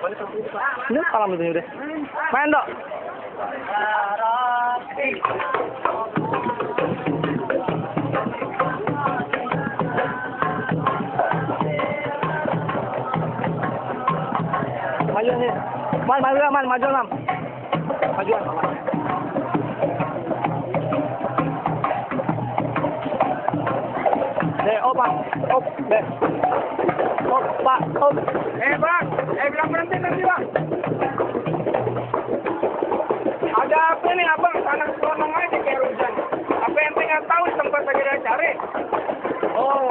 Ini salam itu udah. Main dok. Maju nih. Maju. Majuan. Pak. Deh. Pak. Bang. Bilang berhenti nanti, Bang. Ada apa nih, Abang? Tanah selonong aja kayak hujan. Apa yang nggak tahu tempat lagi ada cari? Oh,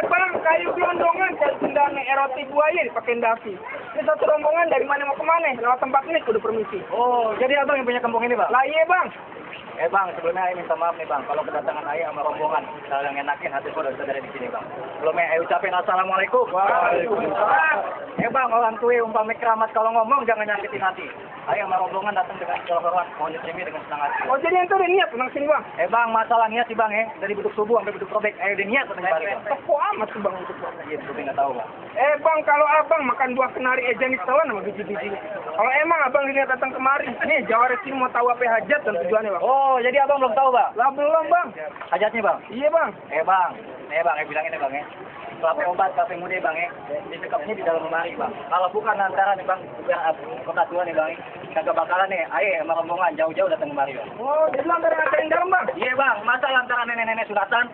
Bang, kayu gelondongan, kayu sendang erotik buaya dipakein dasi. Ini satu rombongan dari mana mau kemana? Lewat tempat ini kudu permisi. Oh, jadi abang yang punya kampung ini, Bang? Lah iya, Bang. Bang, sebelumnya Ayah minta maaf nih, Bang. Kalau kedatangan Ayah sama rombongan, hal yang enakin hati gua udah bisa dari di sini, Bang. Sebelumnya Ayah ucapin assalamualaikum. Waalaikumsalam. Bang, orang tua umpamanya keramat kalau ngomong jangan nyakitin hati. Ayah sama rombongan datang dengan segala hormat, mohon diterima dengan senang hati. Oh, jadi ente udah niat tenang sini, Bang? Bang, masalah niat sih, Bang, dari beduk subuh sampai beduk robek. Ayah udah niat datang kemari, Bang. Kok amat sih, Bang, untuk Bang? Iya, sebelumnya nggak tahu, Bang. Bang, kalau Abang makan buah kenari ejen disewan sama biji-biji. Kalau emang Abang niat datang kemari, nih Jawara sini mau tahu apa hajat dan tujuannya, Bang. Oh, jadi abang belum tahu, Bang? Lah belum, Bang. Hajatnya, Bang? Iya, Bang. Bang. Bang, bilangin nih, Bang, Kafe obat, kafe muda, Bang, disekapnya di dalam lemari, Bang. Kalau bukan antara nih, Bang, kota tua nih, Bang, kagak bakalan nih, Ayah sama rombongan jauh-jauh datang kemari, Bang. Oh, jadi lantaran ada yang dalam, Bang? Iya, Bang, masa lantaran nenek-nenek sunatan?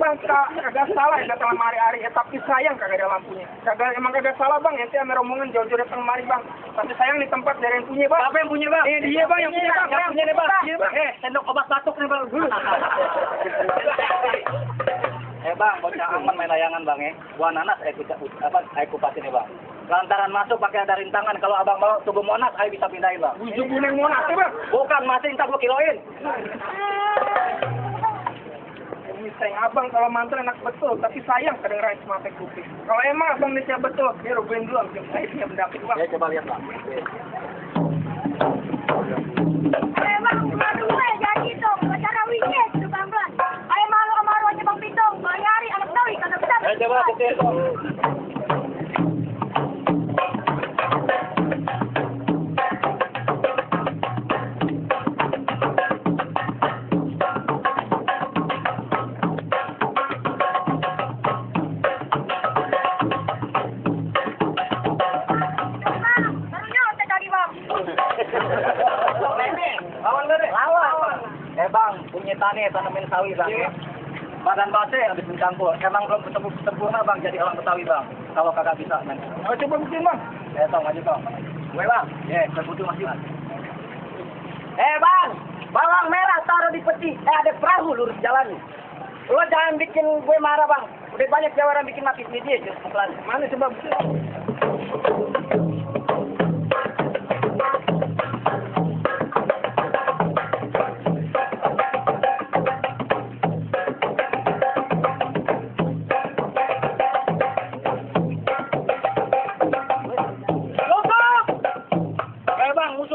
Bang, kagak salah yang datang kemari hari, tapi sayang kagak ada lampunya. Emang kagak salah, Bang, ente sama rombongan jauh-jauh datang kemari, Bang. Tapi sayang di tempat dari yang punya, Bang. Apa yang punya, Bang? Dia, Bang, yang punya, Bang. Yang punya nih, Bang. Iya, Bang. Sendok obat batuk nih, Bang. Bang, bocah aman main layangan, Bang, Buah nanas, air kupasin nih, Bang. Lantaran masuk pakai ada rintangan, kalau abang bawa tubuh monas, ayo bisa pindahin, Bang. Bujuk guneng monas, Bang. Bukan, masih ntar gua kiloin. Sayang abang kalau mantel enak betul, tapi sayang kedengeran cuma teh kuping. Kalau emang abang niatnya betul, dia rubuhin dulu, saya punya pendapat, Bang. Ya, coba lihat, Bang. Bang, baru gue jadi dong, acara weekend tuh, Bang. Ayo malu sama aja Bang Pitong, Bang Yari, anak tawi, kagak bisa. Coba ketir, Bang. Bang, punya tanamin sawi, Bang, Badan base habis mencampur. Emang belum sempurna, Bang, jadi orang Betawi, Bang. Kalau kagak bisa, nanti. Oh, coba bikin, Bang. Tahu maju, Bang. Gue, Bang. Saya butuh masih, Bang. Bang, bawang merah taruh di peti. Ada perahu lurus jalan. Lo jangan bikin gue marah, Bang. Udah banyak jawara bikin mati media, just pelan. Mana coba bikin?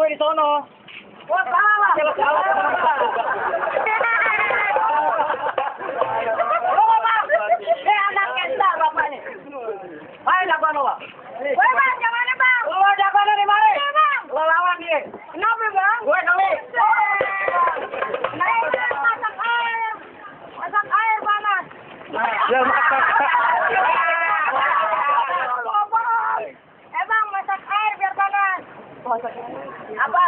Di sono. Wah, salah. Salah. Oh, Bang. Anak kendar bapaknya. Ayo jagoan lo, Bang. Woi, Bang, jangan nih, Bang. Lo jagoan di mana? Iya, Bang. Lo lawan dia. Kenapa, Bang? Gue kali. Masak air. Masak air panas. Ya, masak. Bang, masak air biar panas. Apa?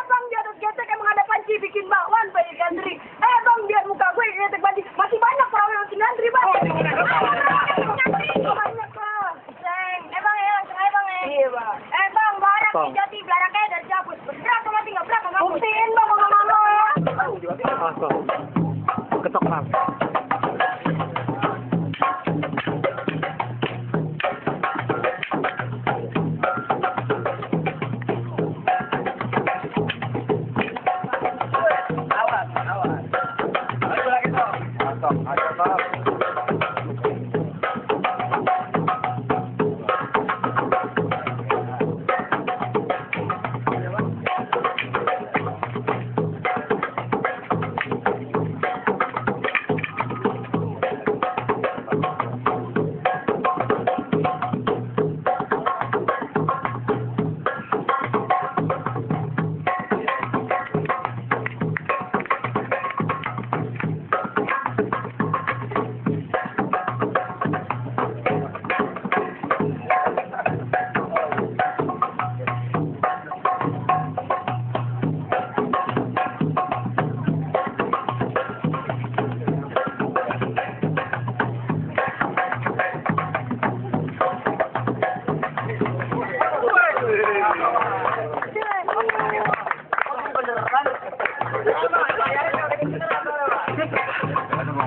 Bang, dia harus gesek emang ada panci bikin bakwan banyak gantri. Bang, lihat muka gue gesek panci. Masih banyak perahu yang gantri, Bang. Banyak, Bang. Bang, langsung aja, Bang, Iya, Bang. Bang, barang di Jati, belarangnya dari cabut. Bergerak sama tinggal berak, Bang. Buktiin, Bang, ngomong-ngomong. Ketok, Bang.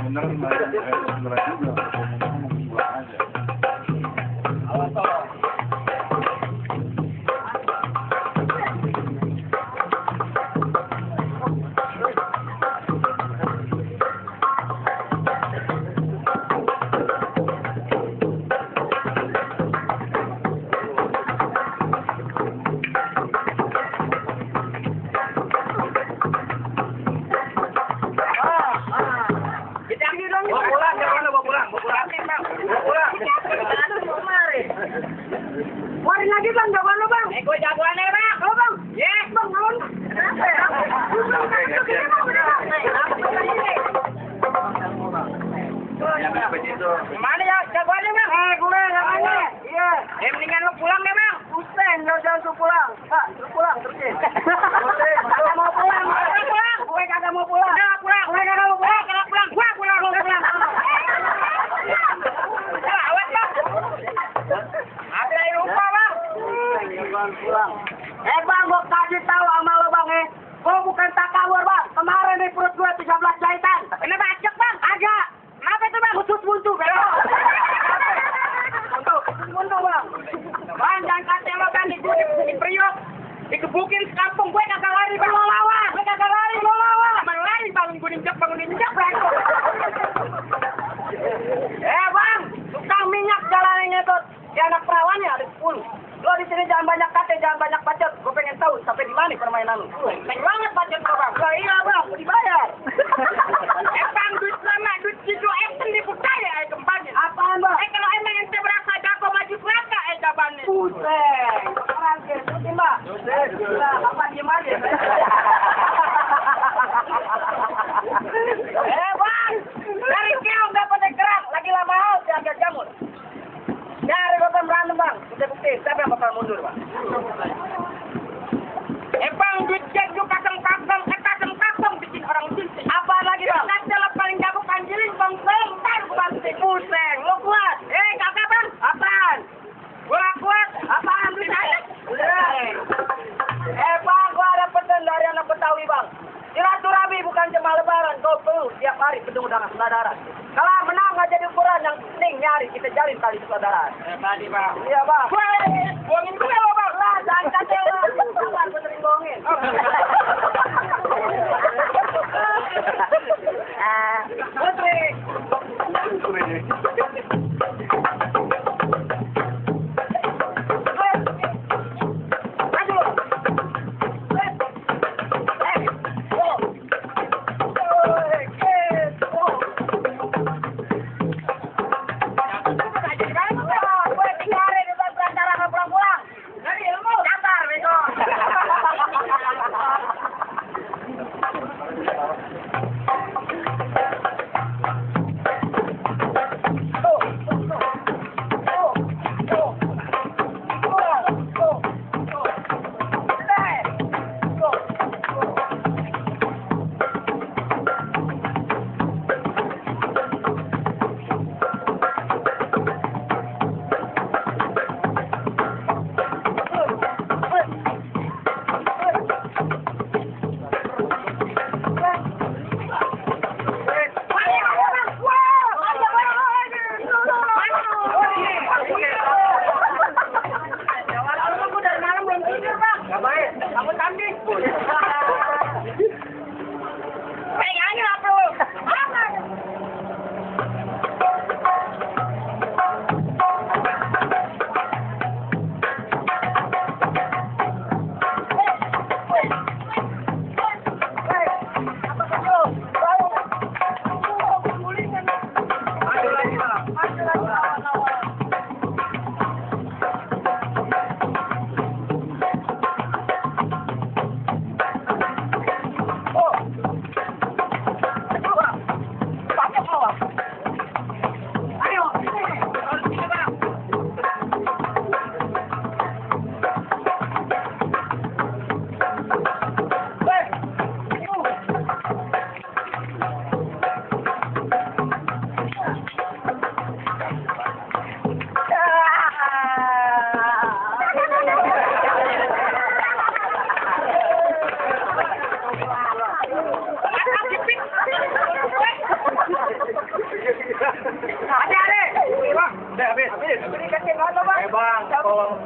bener beneran juga. Ngomong pulang aja. Awas toh. Warin lagi bang, jagoan lo bang. Gue jagoannya bang. Oh bang. Yes. Bang, belum. Gimana ya jagoannya bang? Gue namanya. Iya. Mendingan lo pulang deh bang. Pusing, jangan suruh pulang. Pak, suruh pulang terusin. Kagak mau pulang. Gue kagak mau pulang. Kagak pulang. Gue kagak mau pulang. Kagak pulang. Gua pulang. Gua pulang. Awas bang. Ada yang lupa bang. Pulang. Bang, gue kasih tahu sama lo bang gue bukan takawur bang. Kemarin nih perut gue 13 jahitan. Ini bacok bang. Agak. Kenapa itu bang? Khusus buntu, belok. Buntu bang. Bang, jangan kata lo kan di Priok. Dikebukin sekampung gue kagak lari bang. Lo lawan. Gue kagak lari. Lo lawan. Emang lari bangun gue injak bang. Bang, tukang minyak jalannya tuh. Di anak perawannya ada 10. Lo di sini jangan banyak kata, jangan banyak bacot. Gue pengen tahu sampai di mana permainan lu. Pengen banget bacot lo bang. Lah iya bang, mau dibayar. Bang, duit sama duit situ enten dipercaya kembali. Apaan bang? Kalau emang ente berasa jago maju kereta jawabannya. Pusing. Sekarang ke mbak. Lah, apa diem aja? Bang, dari keong dapat kerang. Lagi lama haus jaga jamur. Nyari bapak berantem bang. Bukti, siapa yang bakal mundur bang? Bang, duit cek juga kasem-kasem bikin orang cinta. Apa lagi bang? Nanti lo paling jago kanjilin bang, bentar bang. Pusing, lo kuat. Kagak bang. Apaan? Gua kuat. Apaan lu saya? Bang, gua ada pesan dari anak Betawi bang. Silaturahmi bukan cuma lebaran, kau perlu tiap hari ketemu dengan saudara. Kalau menang nggak jadi ukuran, yang penting nyari kita jalin tali persaudaraan. Tadi bang. Iya bang. Buangin gue lo bang. Lah, jangan kata lo. Jangan gue sering bohongin. Putri.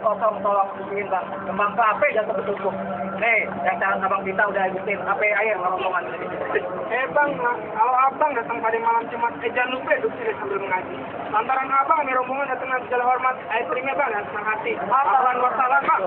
kosong tolong ikutin bang. Kembang kelapa jangan kebetutuk. Nih, yang calon abang kita udah ikutin. Apa air rombongan ini. Bang, kalau abang datang pada malam Jumat, jangan lupa duduk sini sambil mengaji. Lantaran abang, rombongan datang dengan segala hormat, air seringnya bang, dan senang hati. Alhamdulillah wassalam bang.